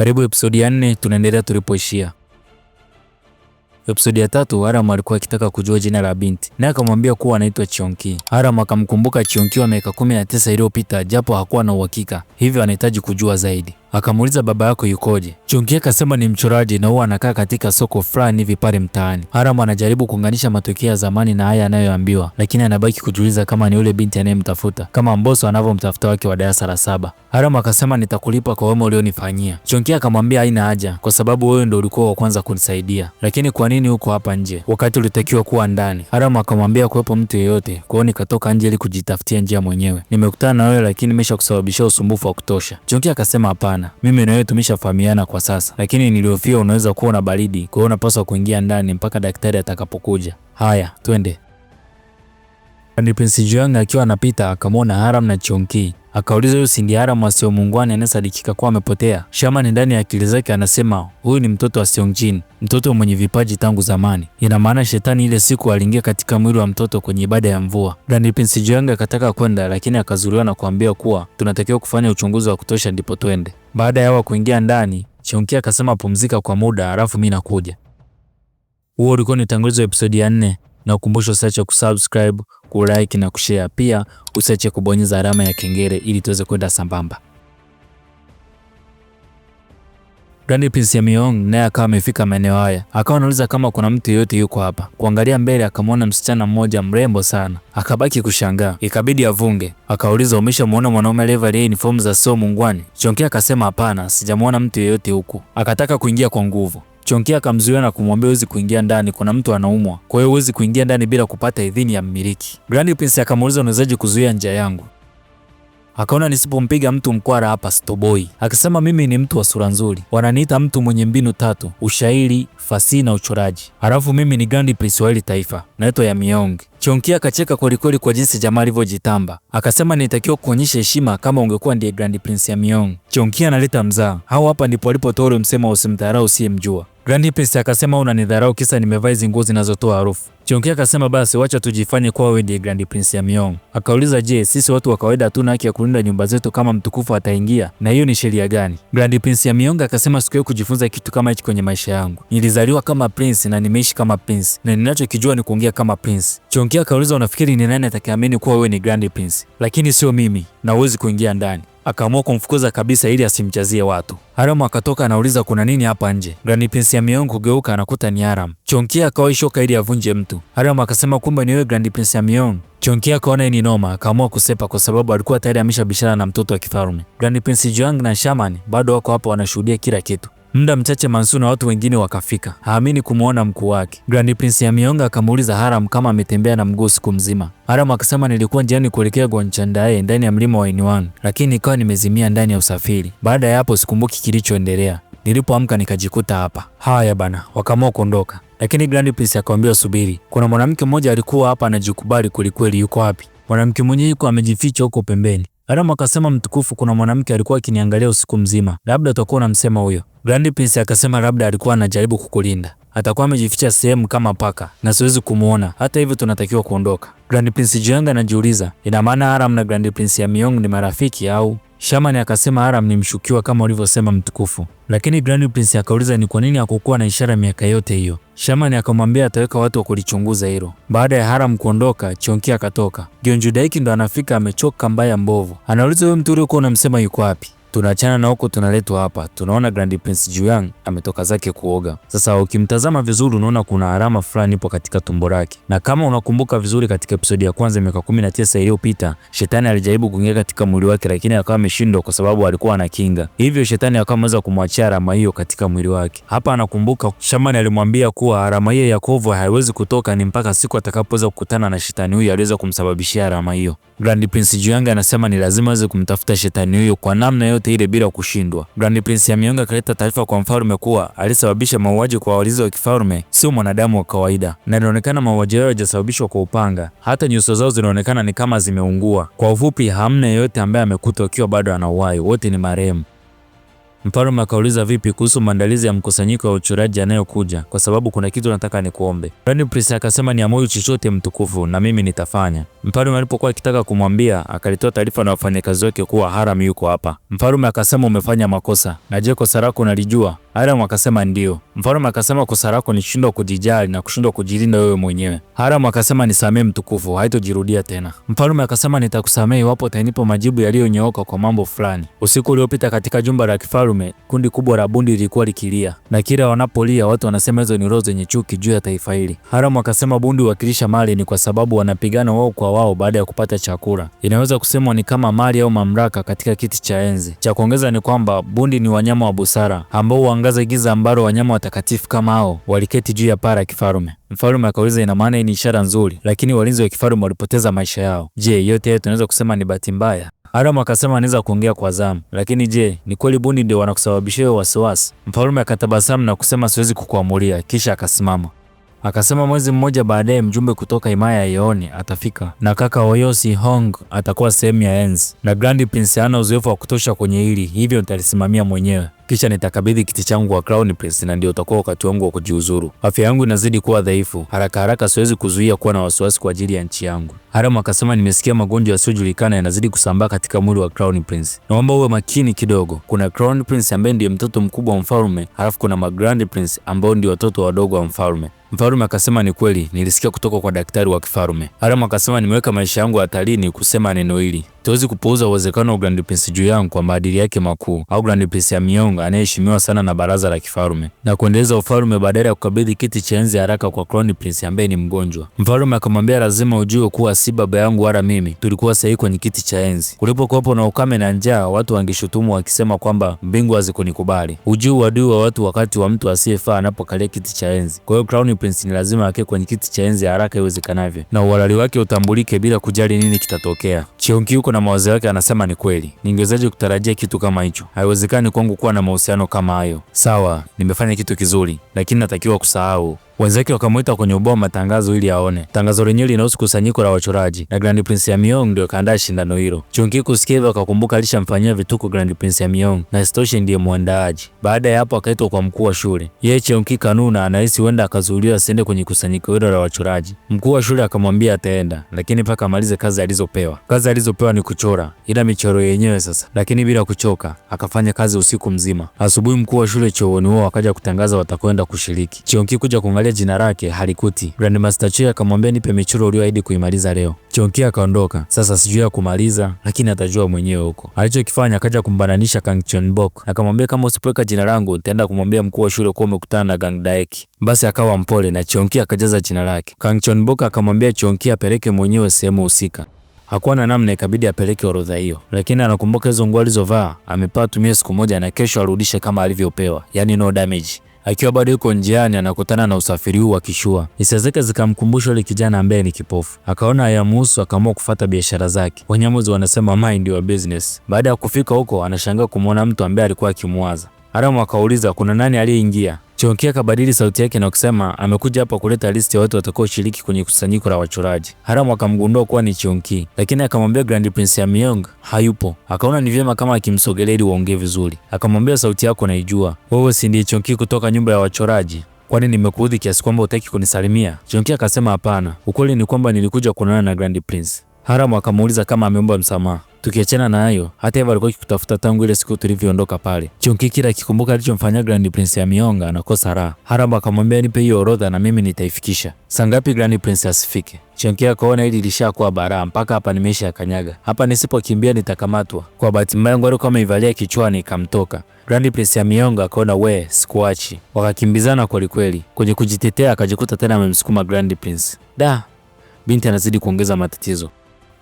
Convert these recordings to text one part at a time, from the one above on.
Karibu episodi ya 4, tunaendelea tulipoishia. Episodi ya 3, Haram alikuwa akitaka kujua jina la binti, naye akamwambia kuwa anaitwa Chionki. Haram akamkumbuka Chionki wa miaka 19 iliyopita, japo hakuwa na uhakika, hivyo anahitaji kujua zaidi. Akamuuliza baba yako yukoje? Chonki akasema ni mchoraji na huwa anakaa katika soko fulani hivi pale mtaani. Haram anajaribu kuunganisha matukio ya zamani na haya anayoambiwa, lakini anabaki kujiuliza kama ni yule binti anayemtafuta, kama Mbosso anavyomtafuta wake wa darasa la 7. Haram akasema nitakulipa kwa wema ulionifanyia. Chonki akamwambia haina haja, kwa sababu wewe ndio ulikuwa wa kwanza kunisaidia. Lakini kwa nini uko hapa nje wakati ulitakiwa kuwa ndani? Haram akamwambia kuwepo mtu yeyote, kwa hiyo nikatoka nje ili kujitafutia njia mwenyewe. Nimekutana na wewe lakini nimeshakusababishia usumbufu wa kutosha. Chonki akasema hapana, mimi na wewe tumeshafahamiana kwa sasa, lakini nilihofia unaweza kuwa na baridi, kwa hiyo unapaswa kuingia ndani mpaka daktari atakapokuja. Haya, twende. Grand Prince Jiang akiwa anapita akamwona Haram na Chonki. Akauliza huyu si ndiye Haram wa Seomunguani anayesadikika kuwa amepotea? Shaman ndani ya akili zake anasema huyu ni mtoto wa Seongjin, mtoto mwenye vipaji tangu zamani. Ina maana shetani ile siku aliingia katika mwili wa mtoto kwenye ibada ya mvua. Grand Prince Jiang akataka kwenda, lakini akazuiliwa na kuambia kuwa tunatakiwa kufanya uchunguzi wa kutosha ndipo twende. Baada ya hawa kuingia ndani, Chonki akasema pumzika kwa muda halafu mimi nakuja. Huo ulikuwa ni utangulizi wa episodi ya 4. Na ukumbusho usiache kusubscribe, kulike na kushare. Pia usiache kubonyeza alama ya kengele ili tuweze kwenda sambamba. Grand Prince Yamiong naye akawa amefika maeneo haya, akawa anauliza kama kuna mtu yeyote yuko hapa. Kuangalia mbele akamwona msichana mmoja mrembo sana, akabaki kushangaa, ikabidi avunge. Akauliza, umeshamuona mwanaume aliyevalia uniform za Seomunguani? Chonki akasema hapana, sijamuona mtu yeyote huku. Akataka kuingia kwa nguvu. Chonki akamzuia na kumwambia huwezi kuingia ndani, kuna mtu anaumwa, kwa hiyo huwezi kuingia ndani bila kupata idhini ya mmiliki. Grand Prince akamuuliza unawezaje kuzuia njia yangu? Akaona nisipompiga mtu mkwara hapa stoboi. Akasema mimi ni mtu wa sura nzuri, wananiita mtu mwenye mbinu tatu: ushairi, fasihi na uchoraji. Halafu mimi ni Grand Prince wa hili taifa, naitwa Yamiong. Chonki akacheka kwelikweli kwa jinsi jamaa alivyojitamba. Akasema nitakiwa kuonyesha heshima kama ungekuwa ndiye Grand Prince Yamiong. Chonki analeta mzaa. Hao hapa ndipo alipotoa ule msemo usimdharau usiyemjua. Grand Prince akasema unanidharau kisa nimevaa hizi nguo zinazotoa harufu. Chonki akasema basi wacha tujifanye kuwa wewe ndiye Grand Prince Yamiong. Akauliza je, sisi watu wa kawaida hatuna haki ya kulinda nyumba zetu kama mtukufu ataingia? Na hiyo ni sheria gani? Grand Prince Yamiong akasema sikuwahi kujifunza kitu kama hichi kwenye maisha yangu. Nilizaliwa kama prince na nimeishi kama prince, na ninachokijua ni kuongea kama prince. Chonki akauliza unafikiri ni nani atakayeamini kuwa wewe ni Grand Prince? Lakini sio mimi na huwezi kuingia ndani. Akaamua kumfukuza kabisa ili asimchazie watu. Haram akatoka anauliza kuna nini hapa nje. Grand Prince Yamiong kugeuka anakuta ni Haram. Chonki akawa shoka ili avunje mtu. Haram akasema kumbe ni wewe Grand Prince Yamiong. Chonki akaona ni noma, akaamua kusepa kwa sababu alikuwa tayari ameshabishana na mtoto wa kifalme. Grand Prince Jiang na Shaman bado wako hapo wanashuhudia kila kitu. Muda mchache Mansu na watu wengine wakafika. Haamini kumuona mkuu wake. Grand Prince Yamionga akamuuliza Haram kama ametembea na mguu siku mzima. Haram akasema nilikuwa njiani kuelekea Gwanchandae ndani ya mlima wa Inwan, lakini nikawa nimezimia ndani ya usafiri. Baada ya hapo sikumbuki kilichoendelea. Nilipoamka nikajikuta hapa. Haya bana, wakaamua kuondoka. Lakini Grand Prince akamwambia subiri, kuna mwanamke mmoja alikuwa hapa anajikubali kwelikweli, yuko wapi? Mwanamke mwenyewe yuko amejificha huko pembeni. Haram akasema mtukufu, kuna mwanamke alikuwa akiniangalia usiku mzima, labda utakuwa unamsema huyo. Grand Prince akasema labda alikuwa anajaribu kukulinda, atakuwa amejificha sehemu kama paka na siwezi kumuona, hata hivyo tunatakiwa kuondoka. Grand Prince Jiang anajiuliza, ina maana Haram na Grand Prince Yamiong ni marafiki au? Shaman akasema Haram ni mshukiwa kama ulivyosema mtukufu. Lakini Grand Prince akauliza ni kwa nini hakukuwa na ishara miaka yote hiyo. Shaman akamwambia ataweka watu wa kulichunguza hilo. Baada ya Haram kuondoka, Chonki akatoka. Gyeonjudaiki ndo anafika amechoka mbaya mbovu. Anauliza huyo mtu uliokuwa unamsema yuko wapi? Tunaachana na huko tunaletwa hapa. Tunaona Grand Prince Jiang ametoka zake kuoga. Sasa ukimtazama vizuri unaona kuna alama fulani ipo katika tumbo lake. Na kama unakumbuka vizuri katika episodi ya kwanza miaka 19 iliyopita, shetani alijaribu kuingia katika mwili wake lakini akawa ameshindwa kwa sababu alikuwa ana kinga. Hivyo shetani akawa ameweza kumwachia alama hiyo katika mwili wake. Hapa anakumbuka Shaman alimwambia kuwa alama hiyo ya kovu haiwezi kutoka ni mpaka siku atakapoweza kukutana na shetani huyo aliweza kumsababishia alama hiyo. Grand Prince Jiang anasema ni lazima aweze kumtafuta shetani huyo kwa namna yote ile bila kushindwa. Grand Prince Yamiong akaleta taarifa kwa mfalme kuwa alisababisha mauaji kwa walinzi wa kifalme sio mwanadamu wa kawaida, na inaonekana mauaji yao hayajasababishwa kwa upanga, hata nyuso zao zinaonekana ni kama zimeungua. Kwa ufupi, hamna yeyote ambaye amekutwa akiwa bado ana uhai, wote ni marehemu. Mfalme akauliza vipi kuhusu maandalizi ya mkusanyiko wa uchoraji yanayokuja, kwa sababu kuna kitu nataka nikuombe. Grand Prince akasema ni amuru chochote mtukufu, na mimi nitafanya. Mfalme alipokuwa akitaka kumwambia, akalitoa taarifa na wafanyakazi wake kuwa Haram yuko hapa. Mfalme akasema umefanya makosa, na je, kosa lako unalijua? Haram akasema ndio. Mfalme akasema kosa lako ni kushindwa kujijali na kushindwa kujilinda wewe mwenyewe. Haram akasema nisamee mtukufu, haitojirudia tena. Mfalme akasema nitakusamehe iwapo utanipa majibu yaliyonyooka kwa mambo fulani. Usiku uliopita katika jumba la kifalme, kundi kubwa la bundi lilikuwa likilia, na kila wanapolia watu wanasema hizo ni roho zenye chuki juu ya taifa hili. Haram akasema bundi huwakilisha mali ni kwa sababu wanapigana wao kwa wao baada ya kupata chakula. Inaweza kusemwa ni kama mali au mamlaka katika kiti cha enzi. Cha kuongeza ni kwamba bundi ni wanyama wa busara ambao huangaza giza ambalo wanyama watakatifu kama hao waliketi juu ya paa la kifalume. Mfalme akauliza ina maana hii ni ishara nzuri, lakini walinzi wa kifalume walipoteza maisha yao. Je, yote hayo tunaweza kusema ni bahati mbaya? Haram akasema anaweza kuongea kwa zamu, lakini je, ni kweli bundi ndio wanakusababishia hiyo wasiwasi? Mfalme akatabasamu na kusema siwezi kukuamulia, kisha akasimama. Akasema mwezi mmoja baadaye mjumbe kutoka himaya ya Yeoni atafika na kaka Oyosi Hong atakuwa sehemu ya enzi, na Grand Prince hana uzoefu wa kutosha kwenye hili, hivyo nitalisimamia mwenyewe. Kisha nitakabidhi kiti changu kwa Crown Prince na ndio utakuwa wakati wangu wa kujiuzuru. Afya yangu inazidi kuwa dhaifu, haraka haraka siwezi kuzuia kuwa na wasiwasi kwa ajili ya nchi yangu. Haram akasema nimesikia magonjwa yasiyojulikana yanazidi kusambaa katika mwili wa Crown Prince. Naomba uwe makini kidogo. Kuna Crown Prince ambaye ndiye mtoto mkubwa wa mfalme, halafu kuna ma Grand Prince ambao ndio watoto wadogo wa mfalme. Mfalme akasema ni kweli, nilisikia kutoka kwa daktari wa kifalme. Haram akasema nimeweka maisha yangu hatarini kusema neno hili. Tuwezi kupuuza uwezekano wa Grand Prince juu yangu kwa maadili yake makuu, au Grand Prince ya Myong anayeheshimiwa sana na baraza la kifalme, na kuendeleza ufalme badala ya kukabidhi kiti cha enzi haraka kwa Crown Prince ambaye ni mgonjwa. Mfalme akamwambia lazima ujue kuwa si baba yangu wala mimi tulikuwa sahihi kwenye kiti cha enzi. Kulipokuwepo na ukame na njaa, watu wangeshutumu wakisema kwamba mbingu hazikunikubali. Ujue uadui wa watu wakati wa mtu asiyefaa anapokalia kiti cha enzi. Kwa hiyo Crown Prince ni lazima akae kwenye kiti cha enzi haraka iwezekanavyo, na uhalali wake utambulike bila kujali nini kitatokea. Cheonki yuko na mawazo yake, anasema ni kweli, ningewezaje kutarajia kitu kama hicho? Haiwezekani kwangu kuwa na mahusiano kama hayo. Sawa, nimefanya kitu kizuri, lakini natakiwa kusahau. Wenzake wakamuita kwenye ubao matangazo ili aone. Tangazo lenyewe linahusu kusanyiko la wachoraji na Grand Prince ya Myong ndio kaandaa shindano hilo. Chonki kusikia hivyo akakumbuka alishamfanyia vituko Grand Prince ya Myong na isitoshe ndiye muandaaji. Baada ya hapo akaitwa kwa mkuu wa shule. Yeye Chonki kanuna anahisi huenda akazuiliwa asiende kwenye kusanyiko hilo la wachoraji. Mkuu wa shule akamwambia ataenda, lakini mpaka amalize kazi alizopewa. Kazi alizopewa ni kuchora, ila michoro yenyewe sasa, lakini bila kuchoka akafanya kazi usiku mzima. Asubuhi mkuu wa shule Chooni wao akaja kutangaza watakwenda kushiriki. Chonki kuja kuangalia jina lake halikuti. Grandmaster Choi akamwambia nipe michoro uliyoahidi kuimaliza leo. Chonki akaondoka. Sasa sijui ya kumaliza, lakini atajua mwenyewe huko. Alichokifanya akaja kumbananisha Kang Chonbok. Akamwambia kama usipoweka jina langu nitaenda kumwambia mkuu wa shule kuwa umekutana na Gang Daeki. Basi akawa mpole na Chonki akajaza jina lake. Kang Chonbok akamwambia Chonki apeleke mwenyewe sehemu husika. Hakuwa na namna, ikabidi apeleke orodha hiyo, lakini anakumbuka hizo nguo alizovaa amepewa tumie siku moja na kesho arudishe kama alivyopewa, yani no damage. Akiwa bado yuko njiani anakutana na usafiri huu wa kishua. Hisia zake zikamkumbusha yule kijana ambaye ni kipofu. Akaona hayamuhusu, akaamua kufuata biashara zake. Wanyamuzi wanasema mind your business. Baada ya kufika huko, anashangaa kumwona mtu ambaye alikuwa akimwaza. Haramu akauliza kuna nani aliyeingia. Chonki akabadili sauti yake na kusema amekuja hapa kuleta listi ya watu watakaoshiriki kwenye kusanyiko la wachoraji. Haramu akamgundua kuwa ni Chonki, lakini akamwambia Grand Prince ya Myong hayupo. Akaona ni vyema kama akimsogelea ili waongee vizuri. Akamwambia sauti yako naijua, wewe si ndiye Chonki kutoka nyumba ya wachoraji? Kwani nimekuudhi kiasi kwamba hutaki kunisalimia? Chonki akasema hapana, ukweli ni kwamba nilikuja kuonana na Grand Prince. Haramu akamuuliza kama ameomba msamaha. Tukiachana na hayo, hata hivyo alikuwa akikutafuta tangu ile siku tulivyoondoka pale. Chonki kila akikumbuka alichomfanyia Grand Prince ya Mionga anakosa raha. Haramu akamwambia nipe hiyo orodha na mimi nitaifikisha. Saa ngapi Grand Prince asifike? Chonki akaona hili lishakuwa baraa, mpaka hapa nimesha yakanyaga. Hapa nisipokimbia nitakamatwa. Kwa bahati mbaya nguo alikuwa ameivalia kichwani ikamtoka. Grand Prince ya Mionga akaona we sikuachi. Wakakimbizana kweli kweli. Kwenye kujitetea akajikuta tena amemsukuma Grand Prince. Da, binti anazidi kuongeza matatizo.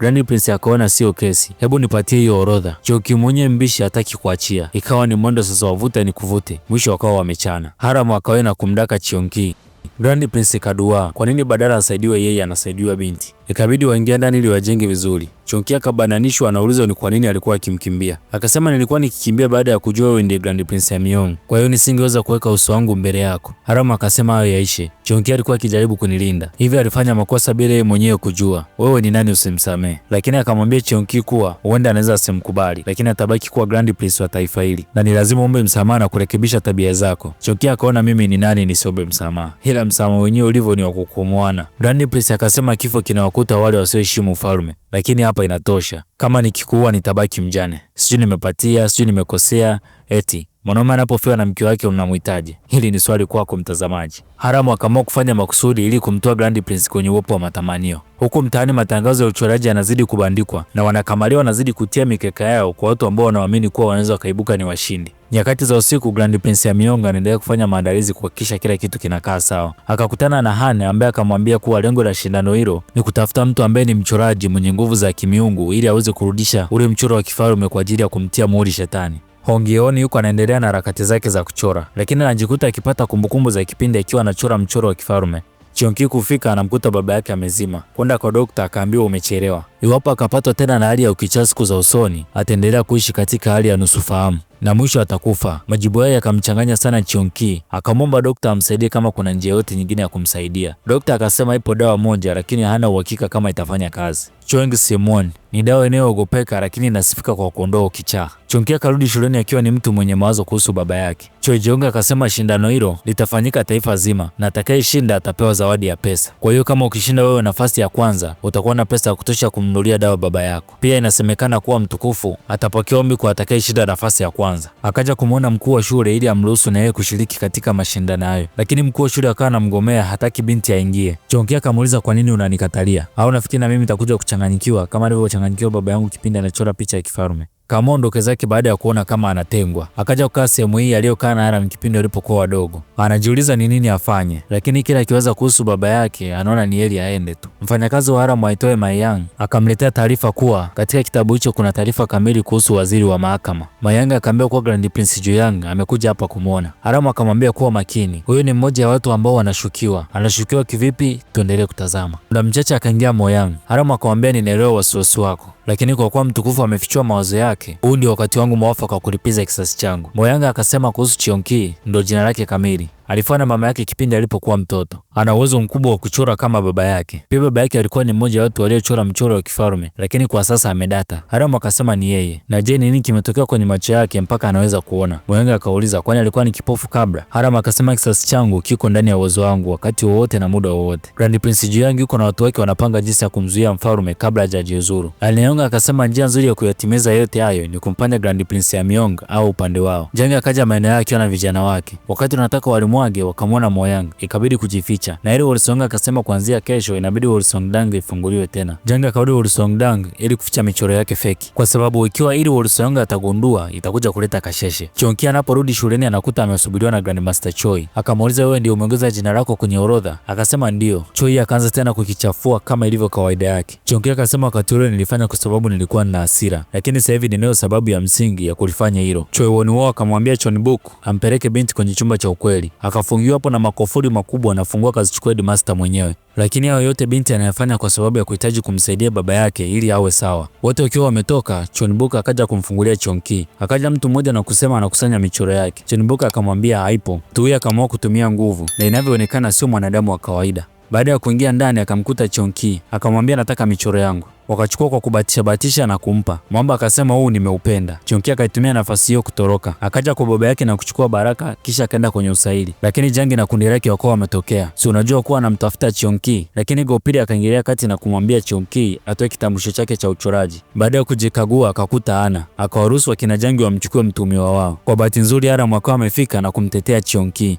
Grand Prince akaona sio kesi, hebu nipatie hiyo orodha. Choki mwenye mbishi hataki kuachia, ikawa ni mwendo sasa wavuta ni kuvute, mwisho wakawa wamechana. Haramu akawa na kumdaka Chionki. Grand Prince kadua, kwa nini badala asaidiwe yeye anasaidiwa binti? Ikabidi waingie ndani ili wajenge vizuri. Chonki akabananishwa, anaulizwa ni kwa nini alikuwa akimkimbia. Akasema nilikuwa nikikimbia baada ya kujua wewe ndiye Grand Prince Amiong, kwa hiyo nisingeweza kuweka uso wangu mbele yako. Haramu akasema hayo yaishe. Chonki alikuwa akijaribu kunilinda, hivi alifanya makosa bila yeye mwenyewe kujua. Wewe ni nani usimsamee? Lakini akamwambia Chonki kuwa huenda anaweza asimkubali, lakini atabaki kuwa Grand Prince wa taifa hili na ni lazima uombe msamaha na kurekebisha tabia zako. Chonki akaona mimi ni nani nisiombe msamaha, ila msamaha wenyewe ulivyo ni wa kukomoana. Grand Prince akasema kifo kinawakuta wale wasioheshimu ufalme, lakini hapa inatosha. Kama nikikuua nitabaki mjane, sijui nimepatia, sijui nimekosea. Eti mwanaume anapofiwa na mke wake unamhitaji? Hili ni swali kwako mtazamaji. Haramu akaamua kufanya makusudi ili kumtoa Grand Prince kwenye uwepo wa matamanio. Huku mtaani matangazo ya uchoraji yanazidi kubandikwa na wanakamaliwa wanazidi kutia mikeka yao kwa watu ambao wanaamini kuwa wanaweza wakaibuka ni washindi. Nyakati za usiku, Grand Prince Amionga anaendelea kufanya maandalizi kuhakikisha kila kitu kinakaa sawa. Akakutana na Han ambaye akamwambia kuwa lengo la shindano hilo ni kutafuta mtu ambaye ni mchoraji mwenye nguvu za kimiungu ili aweze kurudisha ule mchoro wa kifalme kwa ajili ya kumtia muhuri shetani. Hongioni yuko anaendelea na harakati zake za kuchora, lakini anajikuta akipata kumbukumbu za kipindi akiwa anachora mchoro wa kifalme. Chonki kufika anamkuta baba yake amezima. Kwenda kwa dokta akaambiwa umechelewa. Iwapo akapatwa tena na hali ya ukichaa siku za usoni, ataendelea kuishi katika hali ya nusu fahamu na mwisho atakufa. Majibu hayo yakamchanganya sana Chonki. Akamwomba dokta amsaidie kama kuna njia yote nyingine ya kumsaidia. Dokta akasema ipo dawa moja, lakini hana uhakika kama itafanya kazi. Chong Simon ni dawa inayoogopeka lakini inasifika kwa kuondoa ukichaa. Chonki akarudi shuleni akiwa ni mtu mwenye mawazo kuhusu baba yake. Choi Jeong akasema shindano hilo litafanyika taifa zima na atakayeshinda atapewa zawadi ya pesa. Kwa hiyo kama ukishinda wewe nafasi ya kwanza, utakuwa na pesa ya kutosha kumnunulia dawa baba yako. Pia inasemekana kuwa mtukufu atapokea ombi kwa atakayeshinda nafasi ya kwanza. Akaja kumwona mkuu wa shule ili amruhusu na yeye kushiriki katika mashindano hayo, lakini mkuu wa shule akawa anamgomea, hataki binti aingie. Chonki akamuuliza kwa nini unanikatalia? Au nafikiri na mimi nitakuja kuchanganyikiwa kama alivyochanganyikiwa baba yangu kipindi anachora picha ya kifalme? Kamondoke zake baada ya kuona kama anatengwa. Akaja kukaa sehemu hii aliyokaa na Aram kipindi walipokuwa wadogo. Anajiuliza ni nini afanye, lakini kila akiwaza kuhusu baba yake anaona ni heri aende tu. Mfanyakazi wa Aram aitwaye Mayang akamletea taarifa kuwa katika kitabu hicho kuna taarifa kamili kuhusu waziri wa mahakama. Mayang akaambia kuwa Grand Prince Juyang amekuja hapa kumuona. Aram akamwambia kuwa makini, huyu ni mmoja wa watu ambao wanashukiwa. Anashukiwa kivipi? Tuendelee kutazama. Muda mchache akaingia Moyang. Aram akamwambia ninaelewa wasiwasi wako, lakini kwa kuwa mtukufu amefichua mawazo yake, huu ndio wakati wangu mwafaka wa kulipiza kisasi changu. Moyanga akasema kuhusu Chionki, ndo jina lake kamili. Alifana mama yake kipindi alipokuwa mtoto. Ana uwezo mkubwa wa kuchora kama baba yake. Pia baba yake alikuwa ni mmoja wa watu waliochora mchoro wa kifalme, lakini kwa sasa amedata. Haramu akasema ni yeye. Na je, nini kimetokea kwenye macho yake mpaka anaweza kuona? Moyanga akauliza kwani alikuwa ni kipofu kabla? Haramu akasema kisasi changu kiko ndani ya uwezo wangu wakati wowote na muda wowote. Grand Prince Juyang yuko na watu wake wanapanga jinsi ya kumzuia mfalme kabla hajajiuzuru. Alionga akasema njia nzuri ya kuyatimiza yote hayo ni kumpanda Grand Prince Amyong au upande wao. Jang akaja maeneo yake akiwa na vijana wake. Wakati wanataka walimwage wakamwona Moyang, ikabidi kujificha. Na ile Wolsong akasema kuanzia kesho inabidi Wolsongdang ifunguliwe tena. Jang akarudi Wolsongdang ili kuficha michoro yake feki, kwa sababu ikiwa ili Wolsong atagundua itakuja kuleta kasheshe. Chonki anaporudi shuleni anakuta amesubiriwa na Grandmaster Choi. Akamuuliza wewe ndio umeongeza jina lako kwenye orodha? Akasema ndio. Choi akaanza tena kukichafua kama ilivyo kawaida yake. Chonki akasema wakati ule nilifanya kwa sababu nilikuwa nina hasira, lakini sasa hivi ninayo sababu ya msingi ya kulifanya hilo. Choi Won-woo akamwambia Chonbuk ampeleke binti kwenye chumba cha ukweli. Akafungiwa hapo na makofuri makubwa na funguo akazichukua headmaster mwenyewe. Lakini hayo yote binti anayafanya kwa sababu ya kuhitaji kumsaidia baba yake ili awe sawa. Wote wakiwa wametoka, Chonbuk akaja kumfungulia Chonki. Akaja mtu mmoja na kusema anakusanya michoro yake. Chonbuk akamwambia haipo. Tui akaamua kutumia nguvu na inavyoonekana sio mwanadamu wa kawaida. Baada ya kuingia ndani akamkuta Chonki, akamwambia nataka michoro yangu. Wakachukua kwa kubatisha batisha na kumpa. Mwamba akasema huu nimeupenda. Chonki akaitumia nafasi hiyo kutoroka. Akaja kwa baba yake na kuchukua baraka kisha akaenda kwenye usaili. Lakini Jangi na kundi lake wakawa wametokea. Si unajua kuwa anamtafuta Chonki, lakini Gopili akaingilia kati na kumwambia Chonki atoe kitambulisho chake cha uchoraji. Baada ya kujikagua akakuta ana. Akawaruhusu wakina Jangi wamchukue mtumiwa wao. Kwa bahati nzuri Aram akawa amefika na kumtetea Chonki.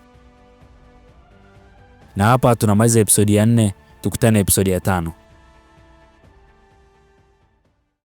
Na hapa tunamaliza episodi ya 4, tukutane episodi ya 5.